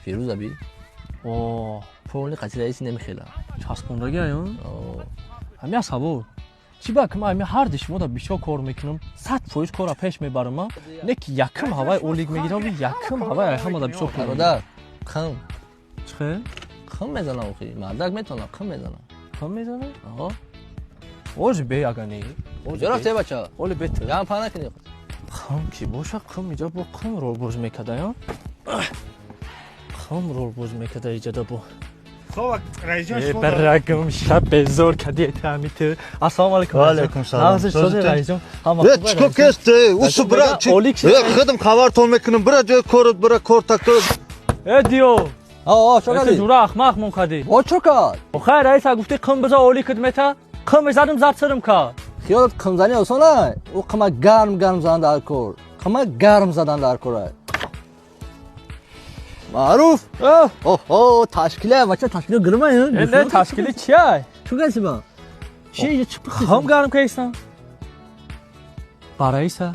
Фирӯза би. О. Полни қати раиси намехела. Часпондаги аю? Ҳами асабо. Чӣ ба ки ман ҳами ҳар ди шумода бисёр кор мекунам, 100% кора пеш мебарам, а? Не ки якм ҳавай олик мегирам, якм ҳавай ҳамада бисёр кор. Бародар, қим. Чӣ? Қим мезанам охи. Мардак метавонам, қим мезанам. Қим мезанам? Аҳо. Ози бе ягани. Куҷо рафте, бача? Оли бе. Гам па накунӣ. Қим ки боша, қим иҷа бо қим ролбоз мекарда, ё? Қим ролбоз мекарда иҷада бо. Хоб, раисҷон, Э, шумо барагам шаб безор кади тамит. Ассалому алайкум. Ва алайкум салом. Нағзи шуди, раисҷон? Ҳама Э, хуб, чико раисҷон? кесте? Усу бира чи? Олик ши- Э, худам хабартон мекунам. Бира ҷои корот, бира кор такто. Э, диё. О, чо Э, кардӣ? ҷура ахмақ мон кади. О, чо кард? Охай раиса гуфти қим биза, оликит мета. Қим задам, зад сирим кард. Хиёлат қимзанӣ осон ай? Ӯ қима гарм гарм задан дар кор. Қима гарм задан дар кор ай. Маъруф. Оҳо, ташкилия, бача, ташкилия гирма. Э, не, ташкили чи ай? Чо кардӣ ба? Чи иҷа чӣ пухти? Қим гарм кайсан. Ба раиса.